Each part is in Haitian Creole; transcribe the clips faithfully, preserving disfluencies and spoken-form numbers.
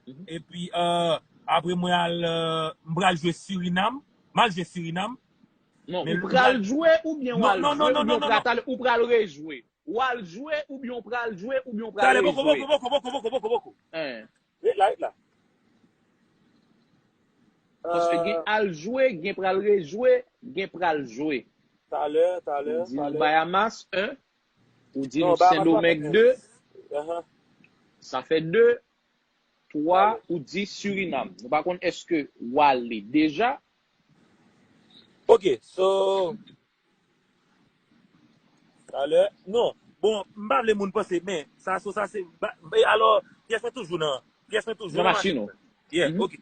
Epi, euh, apre mwen al, euh, m pral jwe Sirinam. M al jwe Sirinam. Non, ou pral jwe oubyen w al jwe, oubyen w pral, ou pral rejwe. W al jwe, oubyen w pral jwe, oubyen w pral rejwe. Talè, poko, poko, poko, poko, poko, poko, poko. Ret la, ret la. Paske gen al jwe, gen pral rejwe, gen pral jwe. Talè, talè, talè. Bayamas, en. Ou di nou Sendomeng, de. Sa fè de. Twa, ou di Sirinam. Nou pa konn èske w ale deja. Ok, so. Talè. Non. Bon, m pa vle moun panse, men sa, so sa se. Alò, pyès mwen toujou nan. Pyès mwen toujou nan machin. Yeah, ok.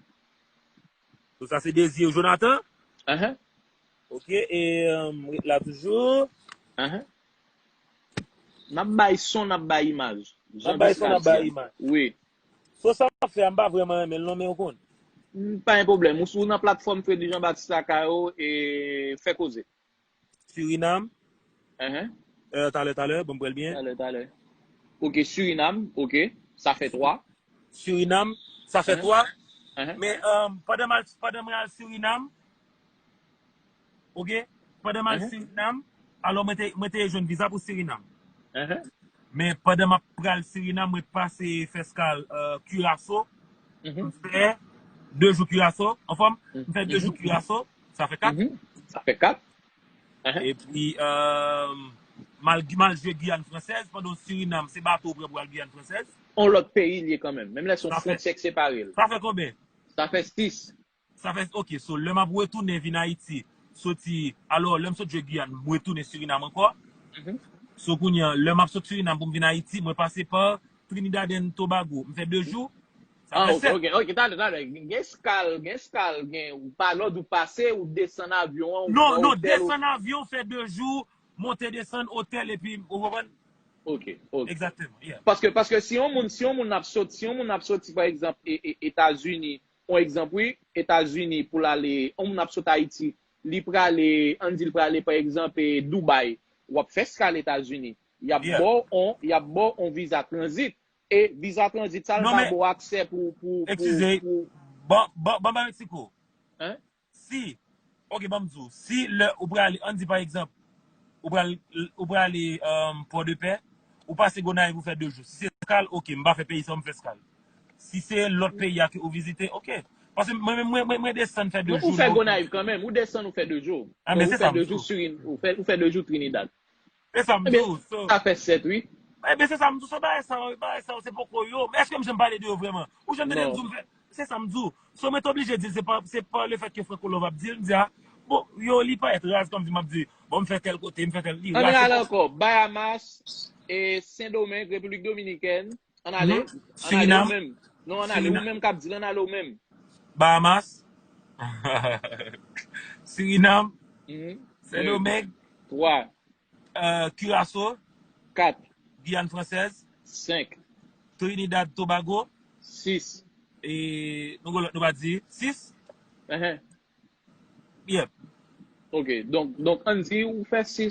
So sa se Désir Jonathan. Ok, e ret la toujou. N ap bay son, n ap bay imaj. N ap bay son, n ap bay imaj. Wi. So sa m ap fè a, m pa vrèman renmen l non, men ou konn. Pa gen pwoblèm. Ou sou nan platfòm Freddy Jean Baptiste Akayo e fè koze. Sirinam. Enhen. Talè, talè, bon, m pral byen. Talè, talè. Ok, Sirinam, ok. Sa fè twa. Sirinam, sa fè twa. Men pandan m al, pandan mwen al Sirinam, ok, pandan m al Sirinam, alò mwen te, mwen te jwenn viza pou Sirinam. Men pandan m ap pral Sirinam, mwen pase fè eskal Kiraso. M fè de jou Kiraso, anfòm, m fè de jou Kiraso, sa fè kat. Sa fè kat. Epi, m al jwe Giyàn Fransèz, pandan Sirinam, se bato ou pran pou al Giyàn Fransèz. On lòt peyi l ye kanmenm, menm lè se on fwontyè k separe l. Sa fè konbyen? Sa fè sis. Sa fè, ok, so lè m ap retounen vin Ayiti, soti, alò, lè m sot jwe Giyàn, m retounen Sirinam ankò. So kounye a, lè m ap sot Sirinam pou m vin Ayiti, mwen pase pa Trinidad and Tobago. M fè de jou. Sa fè sèt. Ok, ok, talè, talè. Gen eskal, gen eskal, gen, ou pa lòd, ou pase, ou desann avyon an, ou pran otèl. Non, non, desann avyon, fè de jou, monte desann, otèl, epi, ou konprann? Ok, ok. Egzakteman, yeah. Paske, paske si yon moun, si yon moun ap soti, si yon moun ap soti, pa egzanp, e, e, Etazini, yon egzanp, wi, Etazini pou l ale, yon moun ap sot Ayiti, li prale, ann di l prale, pa egzanp, e, Dubai, w ap fè eskal Etazini. Y ap ba w on, y ap ba w on viza tranzit. E viza tranzit sa, l va ba w aksè pou, pou, pou, pou. Ban, ban, ban, ban Meksiko. Hein? Si, ok, ban m di w, si lè ou prale, ann di pa egzanp, ou prale, ou prale Pòdepè, ou pase Gonayiv, ou fè de jou. Si se eskal, ok, m pa fè peyi sa, m fè eskal. Si se lòt peyi a ke ou vizite, ok. Paske mwen, mwen, mwen, mwen desann fè de jou. Ou fè Gonayiv kanmenm, ou desann, ou fè de jou. Ou fè de jou Trinidad. Se sa m di w. Sa fè sèt, wi. Ebyen, se sa m di w, se bagay sa yo, bagay sa yo, se poko yo. Men èske m janm pale de yo vrèman? Ou janm tande m di w m fè. Se sa m di w. So, mwen te oblije di l, se pa, se pa lefètke Franco Love ap di l, m di a, bon, yo, li parèt raz kòmsi m ap di, bon, m fè tèl kote, m fè tèl, li raz. Ann ale ankò, Bahamas, e, Sendomeng, Repiblik Dominikèn. Ann ale. Ann ale ou menm. Non, ann ale ou menm k ap di l, ann ale ou menm. Bahamas. Sirinam. Sendomeng. Twa. Kiraso. Kat. Giyàn Fransèz. Senk. Trinidad Tobago. Sis. E, nou gon lòt nou pa di. Sis. Enhen. Yep. Ok, donk, donk, ann di ou fè sis.